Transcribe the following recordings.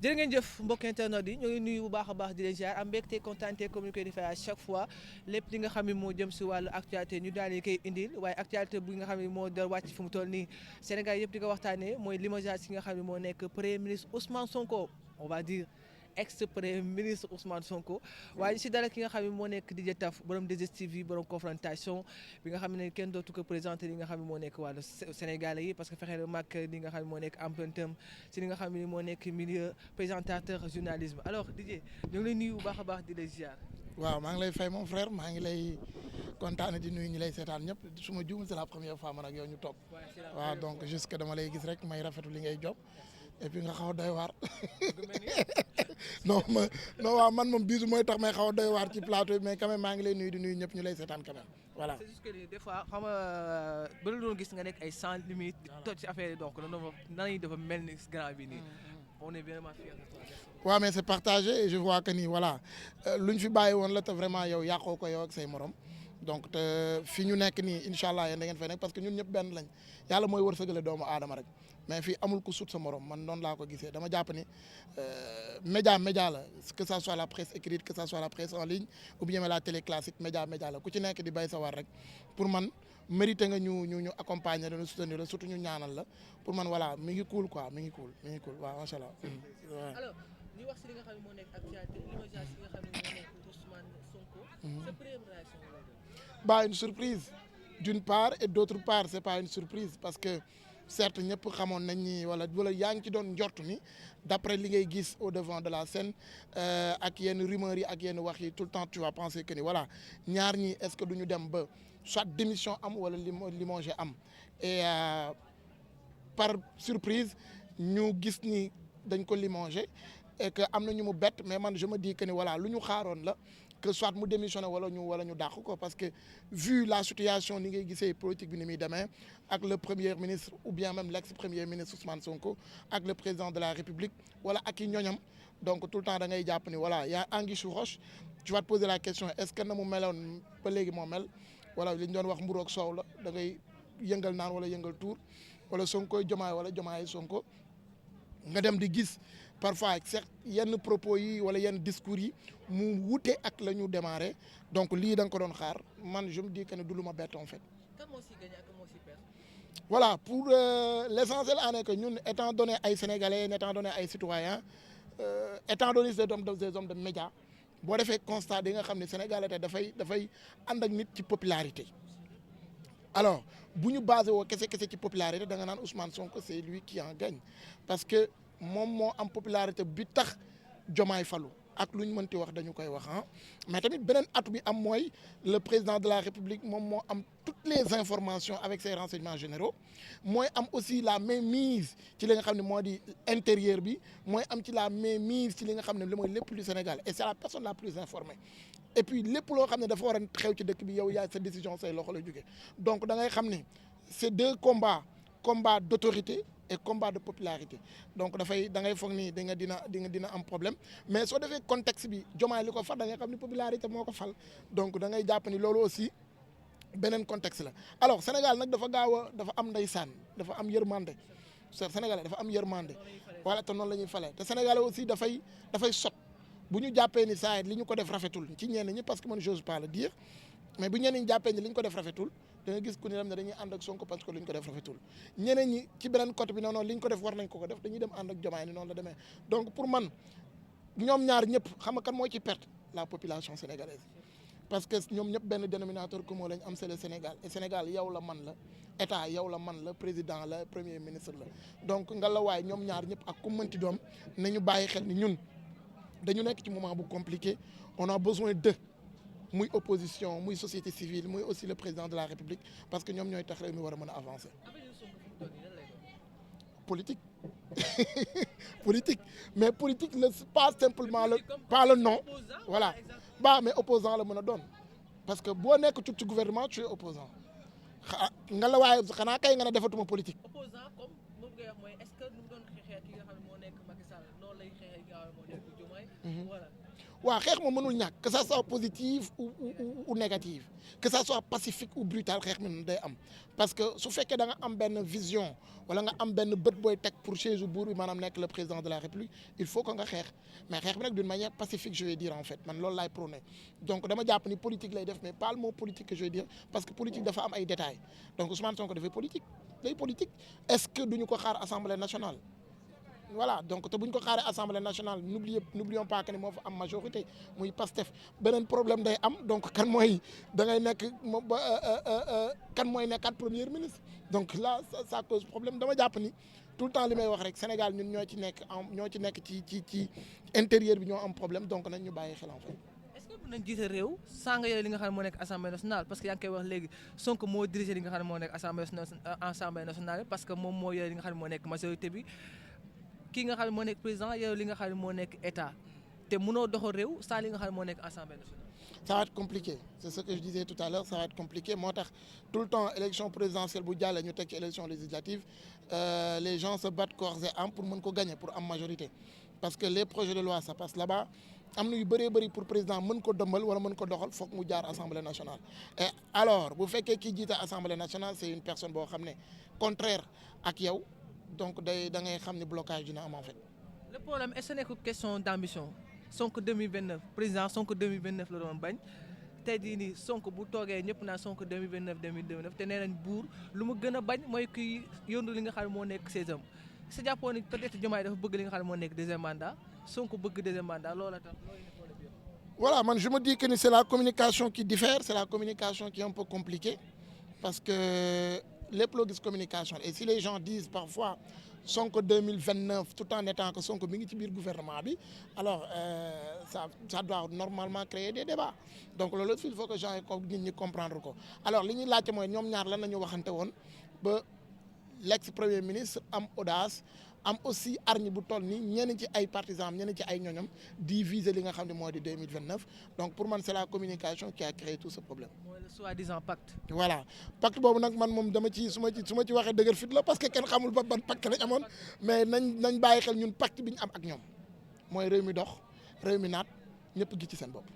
jërë ngeen jëf mbokk internet yi ñoo ngi nuyu bu baax a baax di leen ziar am mbégte kontaante comme ni koy defee à chaque fois lépp li nga xam ne moo jëm si wàllu actualité ñu daal di koy indil waaye actualité bi nga xam ne moo dal wàcc fu mu toll nii Sénégal yëpp di ko waxtaanee mooy limogeage si nga xam ne moo nekk premier ministre Ousmane Sonko on va dire ex premier ministre Ousmane Sonko waaye si dara ki nga xam ne moo nekk DJ Taf borom 2STV borom confrontation bi nga xam ne kenn dootu ko présenté li nga xam ne moo nekk wàllu Sénégalais yi parce que fexe na mag li nga xam ne moo nekk empreinte am si li nga xam ne moo nekk milieu présentateur journalisme alors DJ ñu ngi lay nuyu bu baax a baax di lay ziar. waaw maa ngi lay fay mon frère maa ngi lay kontaane di nuyu ñi lay seetaan ñëpp su ma juum c'est la première fois man ak yow ñu toog waaw donc jusque dama lay gis rek may rafetu li ngay job et puis nga xaw a doy waar non waaw man moom bisu mooy tax may xaw a doy waar ci plateau bi mais quand même maa ngi lay nuyu di nuyu ñëpp ñu lay seetaan quand même voilà. c'est juste que des fois xam nga ba la doon gis nga nekk ay sans limite toj ci affaire yi donc nan dafa mel ni grand bi nii on est vraiment fiers de toi. waaw mais c'est partagé et je vois que ni voilà lu ñu fi bàyyi woon la te vraiment yow yàqoo ko yow ak say morom donc te fi ñu nekk nii incha allah yéen da ngeen fay nekk parce que ñun ñëpp benn lañ yàlla mooy wërsëgale doomu aadama rek mais fii amul ku sut sa morom man noonu laa ko gisee dama jàpp ni média la que ça soit la presse écrite que ça soit la presse en ligne ou bien la télé classique média la ku ci nekk di bay sa war rek pour man mérité nga ñu accompagner la ñu soutenir la surtout ñu ñaanal la pour man voilà mi ngi cool quoi mi ngi cool waaw macha allah. alors ñu wax si li nga xam ne moo nekk actualité limogeage si nga xam ne moo nekk Ousmane Sonko. sa première réaction la doon. Bah une surprise d'une part et d'autre part c'est pas une surprise parce que certes ñëpp xamoon nañ ni wala yaa ngi ci doon njortu ni d'après li ngay gis au devant de la scène ak yenn rumeurs yi ak yenn wax yi tout le temps tu vas penser que ni voilà ñaar ñi est-ce que duñu dem ba soit démission am wala limogé am et par surprise ñu gis ni dañ ko limogé et que am na ñu mu bett mais man je me dis que ni voilà lu ñu xaaroon la que soit mu démissionné wala ñu dàq ko parce que vu la situation ni ngay gisee politique bi ni muy demee ak le premier ministre ou bien même l'ex-premier ministre Ousmane Sonko ak le président de la République wala ak i ñoñam donc tout le temps da ngay jàpp ni voilà y a anguille sous roche tu vas te poser la question est-ce que na mu meloon ba léegi moo mel wala li ñu doon wax mburu ak soow la da ngay yëngal naan wala yëngal tuur wala Sonko jomaay wala jomaay Sonko nga dem di gis parfois certes yenn propos yi wala yenn discours yi mu wute ak la ñu démarré donc lii da nga ko doon xaar man je me dis que ne du lu ma bett en fait. kan moo siy gagné ak kan moo siy perdre. voilà pour l'essentiel en est que ñun étant donné ay sénégalais étant donné ay citoyens étant donné des hommes de médias boo defee constat di nga xam ne sénégalais dafay ànd ak nit ci popularité. alors bu ñu basé woo kese ci popularité da nga naan Ousmane Sonko c'est lui qui en gagne parce que moom moo am popularité bi tax Diomaye falu ak lu ñu mënti wax dañu koy wax ah mais tamit beneen atu bi am mooy le président de la République moom moo am toutes les informations avec ses renseignements généraux mooy am aussi la mainmise ci li nga xam ne moo di intérieur bi mooy am ci la mainmise ci li nga xam ne li mooy lépp du Sénégal et c'est la personne la plus informée et puis lépp loo xam ne dafa war a xew ci dëkk bi yow yaay sa décision say loxo la jógee donc da ngay xam ni c'est deux combats combat d'autorité et combat de popularité donc dafay da ngay foog ni dina am problème mais soo defee contexte bi Diomaye li ko fal da ngay xam ni popularité moo ko fal donc da ngay jàpp ni loolu aussi beneen contexte la alors Sénégal nag dafa am ndeysaan dafa am yërmande Sénégalais dafa am yërmande voilà te noonu la ñuy falee te Sénégalais aussi dafay sot bu ñu jàppee ni saa li ñu ko def rafetul ci ñenn ñi parce que man j'ose pas le dire mais bu ñenn ñi jàppee ni li ñu ko def rafetul da nga gis ku ne dem ne dañuy ànd ak Sonko parce que li ñu ko def rafetul ñeneen ñi ci beneen côté bi non li ñu ko def war nañ ko def dañuy dem ànd ak Diomaye ni noonu la demee donc pour man ñoom ñaar ñëpp xam nga kan moo ci perte la population sénégalaise parce que ñoom ñëpp benn dénominateur commun lañ am c'est le Sénégal et Sénégal yow la man la état yow la man la président la premier ministre la donc nga la waay ñoom ñaar ñëpp ak ku mënti doom nañu bàyyi xel ni ñun dañu nekk ci moment bu compliqué on a besoin de muy opposition muy société civile muy aussi le président de la République parce que ñoom ñooy tax réew mi war a mën a avancer. politique politique mais politique la pas simplement pas le nom voilà mais opposant la mën a doon parce que boo nekk ci gouvernement tu es opposant nga la waaye xanaa kay nga ne defatuma politique. opposant comme moom ngay wax mooy est-ce que nu mu doon xeexee ki nga xam ne moo nekk Macky Sall noonu lay xeexee ki nga xam ne moo nekk Diomaye. voilà waaw xeex ma mënul ñàkk que ça soit positif ou négatif que ça soit pacifique ou brutal xeex mi day am parce que su fekkee da nga am benn vision wala nga am benn bët booy teg pour chaise buur bi maanaam nekk le président de la république il faut que nga xeex mais xeex bi nag d'une manière pacifique je vais dire en fait man loolu laay prôné donc dama jàpp ni politique lay def mais pas le mot politique que je vais dire parce que politique dafa am ay détails donc Ousmane Sonko dafay politique day politique est-ce que duñu ko xaar assemblée nationale. Voilà donc te bu ñu ko xaaree assemblée nationale n'oublions pas que ni moo fa am majorité muy Pastef beneen problème day am donc kan mooy da ngay nekk kan mooy nekkaat premier ministre donc là ça cause problème dama jàpp ni tout le temps li may wax rek Sénégal ñun ñoo ci nekk ci intérieur bi ñoo am problème donc nañ ñu bàyyi xel en fait. est-ce que mën nañ jiite réew saa nga yore li nga xam ne moo nekk assemblée nationale parce que yaa ngi koy wax léegi Sonko moo dirigé li nga xam ne moo nekk assemblée nationale parce que moom moo yore li nga xam ne moo nekk majorité bi. kii nga xam ne moo nekk président yow li nga xam ne moo nekk état te mënoo doxal réew saa li nga xam ne moo nekk assemblée nationale. ça va être compliqué c'est ce que je disais tout à l'heure ça va être compliqué moo tax tout le temps élection présidentielle bu jàllee ñu teg ci élection législative les gens se battent corps et âme pour mën ko gagner pour am majorité parce que les projets de loi ça passe là-bas am na yu bëree bëri pour président mën ko dëmbal wala mën ko doxal foog mu jaar assemblée nationale et alors bu fekkee kii jiite assemblée nationale c'est une personne boo xam ne contraire ak yow. Donc da ngay xam ne blocage dina am en fait. Le problème est ce n'est que question d'ambition Sonko 2029 président Sonko 2029 la doon bañ tey jii nii Sonko bu toogee ñëpp naa Sonko 2029 te nee nañ buur lu mu gën a bañ mooy kuy yóndu li nga xam ne moo nekk 16e sa jàppoon ni peut-être Diomaye dafa bëgg li nga xam ne moo nekk deuxième mandat Sonko bëgg deuxième mandat loola tax. Voilà man je me dis que ni c'est la communication qui diffère c'est la communication qui est un peu compliquée parce que. lépp loo gis communication et si les gens disent parfois Sonko 2029 tout en étant que Sonko mi ngi ci biir gouvernement bi alors ça doit normalement créer des débats donc loolu il faut que gens yi ko nit ñi comprendre ko alors li ñuy laajte mooy ñoom ñaar lan la ñu waxante woon ba l'ex premier ministre am audace am aussi hargne bu toll ni ñenn ci ay partisans ñenn ci ay ñoñom di viser li nga xam ne moo di 2029 donc pour man c'est la communication qui a créé tout ce problème. mooy le soi-disant pacte. voilà pacte boobu nag man moom dama ci su ma ci waxee dëgër fit la parce que kenn xamul ban pacte lañ amoon mais nañ bàyyi xel ñun pacte bi ñu am ak ñoom mooy réew mi dox réew mi naat ñëpp gi ci seen bopp.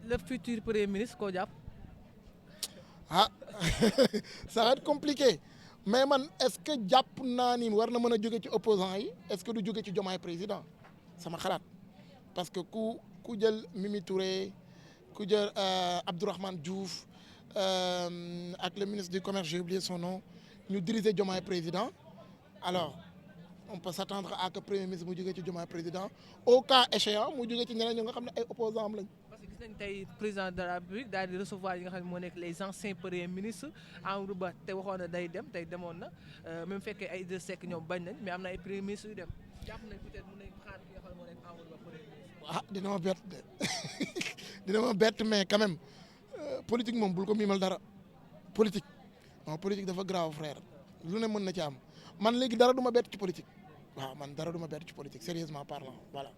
le futur premier ministre koo jàpp. ah ça va être compliqué. mais man est-ce que jàpp naa ni war na mën a jóge ci opposants yi est-ce que du jóge ci Diomaye président sama xalaat parce que ku jël Mimi Touré ku jël Abdourahmane Diouf ak le ministre du commerce j'ai oublié son nom ñu diriger Diomaye président alors on peut s'attendre à que premier ministre mu jóge ci Diomaye président au cas échéant mu jóge ci ñeneen ñi nga xam ne ay opposants am lañ. nañ tey président de la République daal di recevoir yi nga xam ne moo nekk les anciens premiers ministres Amadou Ba te waxoon na day dem tey demoon na même fekkee ay Idrissa Seck ñoom bañ nañ mais am na ay premiers ministres yu dem jàpp nañ peut-être mën nañ xaar ki nga xam ne moo nekk Amadou Ba premier ministre. ah dina ma bett de dina ma bett mais quand même politique moom bul ko miimal dara politique non politique dafa grave frère lu ne mën na ci am man léegi dara du ma bett ci politique. waaw man dara du ma bett ci politique sérieusement parlant voilà.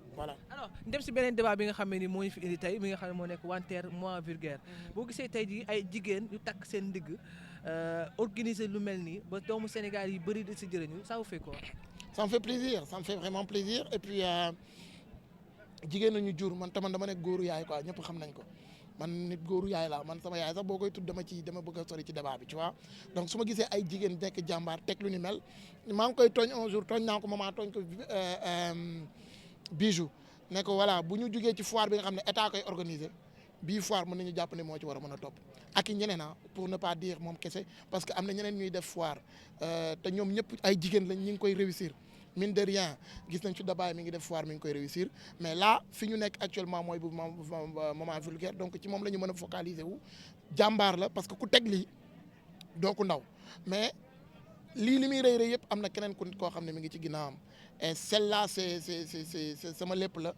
alors dem si beneen débat bi nga xam ne ni moo ñu fi indi tey mi nga xam ne moo nekk wanteer moins vulgaire boo gisee tey jii ay jigéen yu takk seen ndigg organiser lu mel nii ba doomu Sénégal yi bëri di si jërëñu ça vous fait quoi. ça me fait plaisir ça me fait vraiment plaisir et puis jigéen nañu jur man dama nekk góoru yaay quoi ñëpp xam nañ ko. man nit góoru yaay laa man sama yaay sax boo koy tudd dama bëgg a sori ci débat bi tu vois donc su ma gisee ay jigéen nekk jàmbaar teg lu ni mel maa ngi koy tooñ un jour tooñ naa ko maman tooñ ko bijou ne ko voilà bu ñu jugee ci foire bi nga xam ne état koy organiser bii foire mën nañu jàpp ne moo ci war a mën a topp ak i ñeneen pour ne pas dire moom kese parce que am na ñeneen ñuy def foire te ñoom ñëpp ay jigéen lañ ñi ngi koy réussir mine de rien gis nañ ci Dabaye mi ngi def foire mi ngi koy réussir mais là fi ñu nekk actuellement mooy bu moment vulgaire donc ci moom la ñu mën a focaliser wu jàmbaar la parce que ku teg lii doo ku ndaw mais lii li muy rëy rëy yëpp am na keneen koo xam ne mi ngi ci ginnaawam et celle-là c'est sama lépp la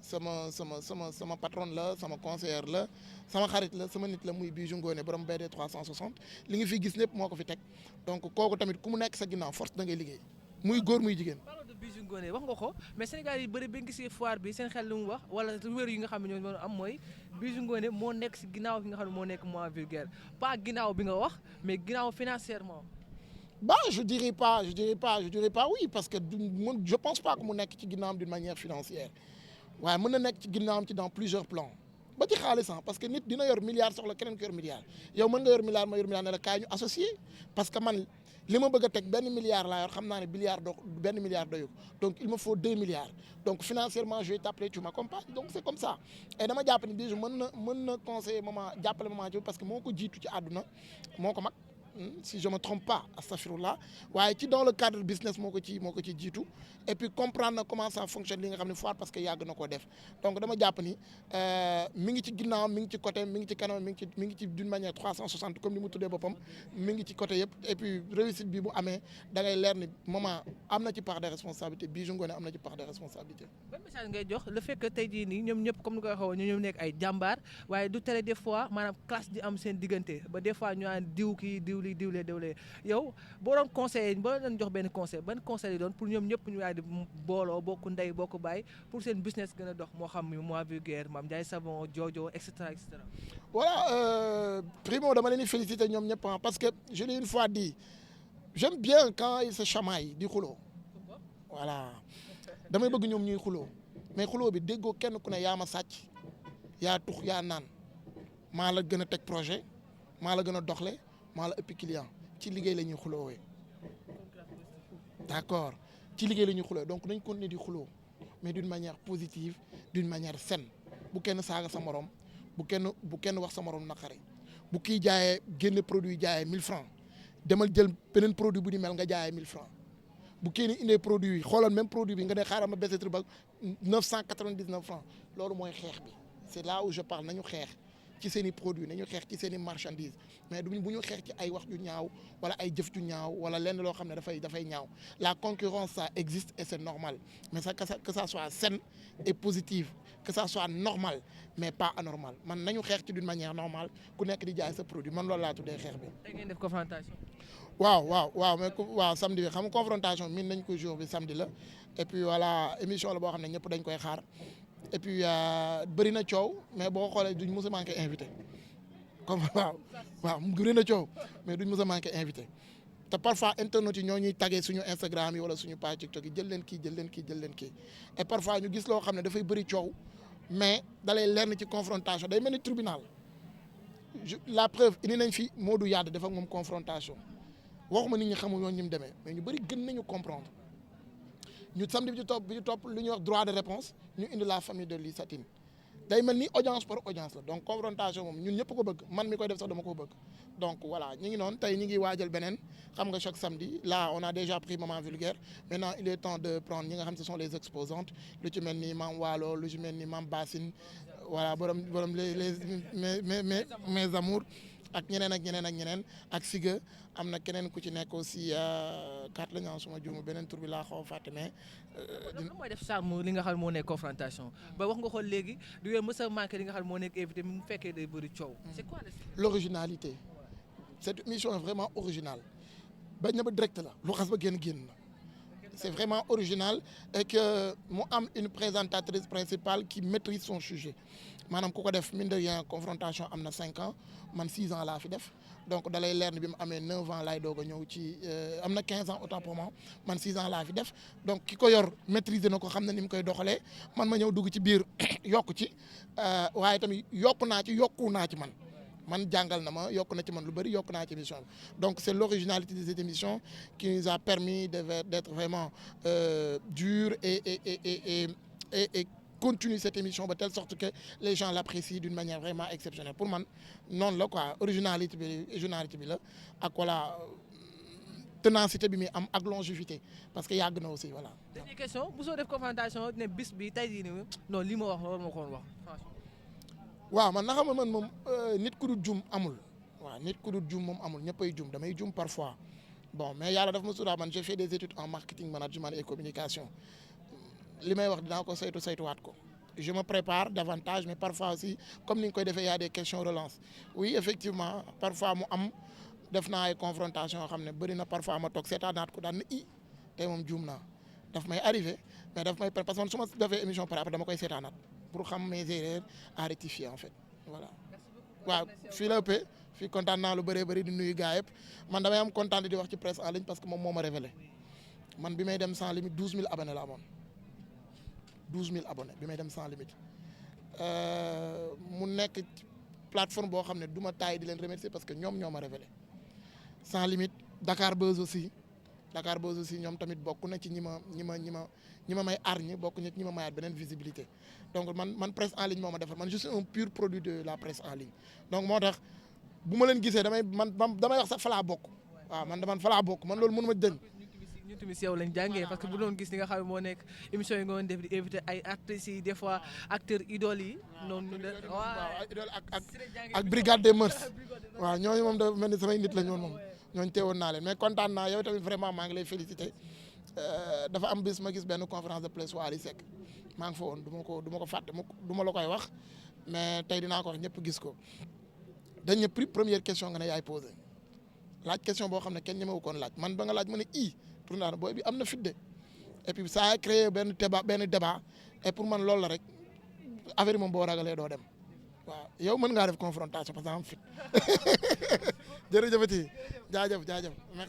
sama patronne la sama conseillère la sama xarit la sama nit la muy Bijou Ngoné borom BD 360 li nga fi gis lépp moo ko fi teg donc kooku tamit ku mu nekk sa ginnaaw force da ngay liggéey muy góor muy jigéen. parole de Bijou Ngoné wax nga ko mais Sénégal yi bëri ba ngi si foire bi seen xel lu mu wax wala wér yi nga xam ne ñoo am mooy Bijou Ngoné moo nekk si ginnaaw bi nga xam ne moo nekk moins vulgaire pas ginnaaw bi nga wax mais ginnaaw financièrement. Bah je dirais pas oui parce que je pense pas que mu nekk ci ginnaawam d'une manière financière waaye mën na nekk ci ginnaawam ci dans plusieurs plans ba ci xaalis parce que nit dina yor milliard soxla keneen ko yor milliard yow mën nga yor milliard ma yor milliard ne la kaay ñu associé parce que man li ma bëgg a teg benn milliard laa yor xam naa ne benn milliard doyu donc il me faut 2 milliards donc financièrement je vais t'appeler tu m'accompagnes donc c'est comme ça et dama jàpp ni Bijou mën na conseiller maman jàppale maman ci parce que moo ko jiitu ci àdduna moo ko mag si je me trompe pas astaghfirullah waaye ci dans le cadre business moo ko ci jiitu et puis comprendre na comment ça fonctionne li nga xam ne foire parce que yàgg na koo def donc dama jàpp ni mi ngi ci ginnaaw mi ngi ci côté mi ngi ci kanam mi ngi ci d'une manière 360 comme ni mu tuddee boppam mi ngi ci côté yëpp et puis réussite bi bu amee da ngay leer ni maman am na ci part de responsabilité Bijou Ngoné am na ci part de responsabilité. ban message ngay jox le fait que tey jii nii ñoom ñëpp comme ni ko waxee woon ñoom nekk ay jàmbaar waaye du tere des fois maanaam classe di am seen diggante ba des fois ñu naan diw kii diwlee yow boo doon conseiller boo doon jox benn conseil ban conseil yi doon pour ñoom ñëpp ñu daal di booloo bokk ndey bokk baay pour seen business gën a dox moo xam Moi Vulgaire Mame Ndiaye Savon Jojo et cetera et cetera. voilà primo dama leen di féliciter ñoom ñëpp parce que je l'ai une fois dit j'aime bien quand ils se chamaillent di xuloo voilà damay bëgg ñoom ñuy xuloo mais xuloo bi déggoo kenn ku ne yaa ma sàcc yaa tux yaa naan maa la gën a teg projet maa la gën a doxle maa la ëpp client ci liggéey la ñuy xuloowee d'accord ci liggéey la ñuy xuloo donc nañ continuer di xuloo mais d'une manière positive d'une manière saine bu kenn saaga sa morom bu kenn wax sa morom naqari bu kii jaayee génne produit jaayee 1000 francs demal jël beneen produit bu di mel nga jaayee 1000 francs bu kii ni indee produit yi xoolal même produit bi nga ne xaaral ma baissé ba 999 francs loolu mooy xeex bi c'est là où je parle nañu xeex ci seen i produits nañu xeex ci seen i marchandises mais bu ñu xeex ci ay wax ju ñaaw wala ay jëf ju ñaaw wala lenn loo xam ne dafay ñaaw la concurrence ça existe et c'est normal mais que ça soit saine et positive que ça soit normal mais pas anormal man nañu xeex ci d'une manière normale ku nekk di jaay sa produit man loolu laa tuddee xeex bi. da ngeen def confrontation. waaw mais samedi bi xam nga confrontation min nañ ko jour bi samedi la et puis voilà émission la boo xam ne ñëpp dañ koy xaar. et puis bëri na coow mais boo xoolee duñ mës a manqué invité comme waaw bëri na coow mais duñ mës a manqué invité te parfois internet yi ñoo ñuy tagué suñu Instagram yi wala suñu page TikTok yi jël leen kii et parfois ñu gis loo xam ne dafay bëri coow mais dalay lenn ci confrontation day mel ni tribunal la preuve indi nañ fi Modou Yade def ak moom confrontation waxuma nit ñi xamul yoon ñi mu demee mais ñu bëri gën nañu comprendre. ñu samedi bi ci topp lu ñuy wax droit de réponse ñu indi la famille de Lissa Tine day mel ni audience par audience la donc confrontation moom ñun ñëpp ko bëgg man mi koy def sax dama ko bëgg donc voilà ñu ngi noonu tey ñu ngi waajal beneen xam nga chaque samedi là on a déjà pris Maman Vulgaire maintenant il est temps de prendre ñi nga xam ce sont les exposantes lu ci mel ni Mame Wallo lu ci mel ni Mame Bassine voilà borom mes amours ak ñeneen ak Siga am na keneen ku ci nekk aussi carte la ñu suma juumu beneen tur bi laa xaw a fàtte mais. lan mooy def charme li nga xam ne moo nekk confrontation ba wax nga xool léegi du ngeen mës a manqué li nga xam ne moo nekk invité mu fekkee day bëri coow. c'est quoi l'originalité cette émission est vraiment originale bañ na ba direct la lu xas ba génn na c'est vraiment original et que mu am une présentatrice principale qui maîtrise son sujet maanaam ku ko def mine de rien confrontation am na 5 ans man 6 ans laa fi def donc dalay leer ni bi mu amee 9 ans laay doog a ñëw ci am na 15 ans autant pour moi man 6 ans laa fi def donc ki ko yor maîtriser na ko xam na ni mu koy doxalee man ma ñëw dugg ci biir yokku ci waaye tamit yokku naa ci man jàngal na ma yokk na ci man lu bëri yokk naa ci émission bi donc c'est l'originalité de cette émission qui nous a permis d'être vraiment dur et continue cette émission de telle sorte que les gens l'apprécient d'une manière vraiment exceptionnelle pour man noonu la quoi originalité bi la ak voilà ténacité bi muy am ak longévité parce que yàgg na aussi voilà. dernière question bu soo def confrontation ne bis bi tey jii nii non li ma wax loolu ma ko woon wax franchement. waaw man na xam man moom nit ku dul jum amul waaw nit ku dul jum moom amul ñëppay jum damay jum parfois bon mais yàlla daf ma suraa man j'ai fait des études en marketing management et communication li may wax dinaa ko saytuwaat ko je me prépare davantage mais parfois aussi comme ni nga koy defee y a des questions relance oui effectivement parfois mu am def naa ay confrontation yoo xam ne bëri na parfois ma toog seetaanaat ko daan na tey moom juum naa daf may arrivé mais daf may parce que man su ma defee émission par après dama koy seetaanaat pour xam mes erreurs à rectifier en fait voilà. waaw fii la ëppee fii kontaan naa lu bëree bëri di nuyu gars yëpp man damay am kontaan di wax ci presse en ligne parce que moom moo ma révélé man bi may dem sans limite 12000 abonnés la amoon 12000 abonnés bi may dem sans limite mu nekk plateforme boo xam ne du ma taay di leen remercier parce que ñoom ñoo ma révélé sans limite Dakar Buzz aussi ñoom tamit bokk na ci ñi ma may arñi bokk na ci ñi ma mayaat beneen visibilité donc man presse en ligne moo ma defar man je suis un pur produit de la presse en ligne donc moo tax bu ma leen gisee damay wax sax fa laa bokk waaw man fa laa bokk man loolu mënu ma dëñ ñu tamit si yow lañ jàngee parce que bu doon gis li nga xam ne moo nekk émission yi nga doon def di invité ay actrices yi des fois acteurs idoles yi noonu waaw idole ak brigade des mœurs waaw ñooñu moom dafa mel ni samay nit la ñoon moom ñooñu teewoon naa leen mais kontaan naa yow tamit vraiment maa ngi lay féliciter dafa am bis ma gis benn conférence de presse Wally Seck maa ngi fa woon du ma ko fàtte du ma la koy wax mais tey dinaa ko wax ñëpp gis ko dañ ne première question nga ne yaay posé laaj question boo xam ne kenn ñemewu koon laaj man ba nga laaj ma ne tourna booy bi am na fit de et puis ça a créé benn débat et pour man loolu la rek affaire yi moom boo ragalee doo dem waaw yow mën ngaa def confrontation parce que am fit jërëjëfati jaajëf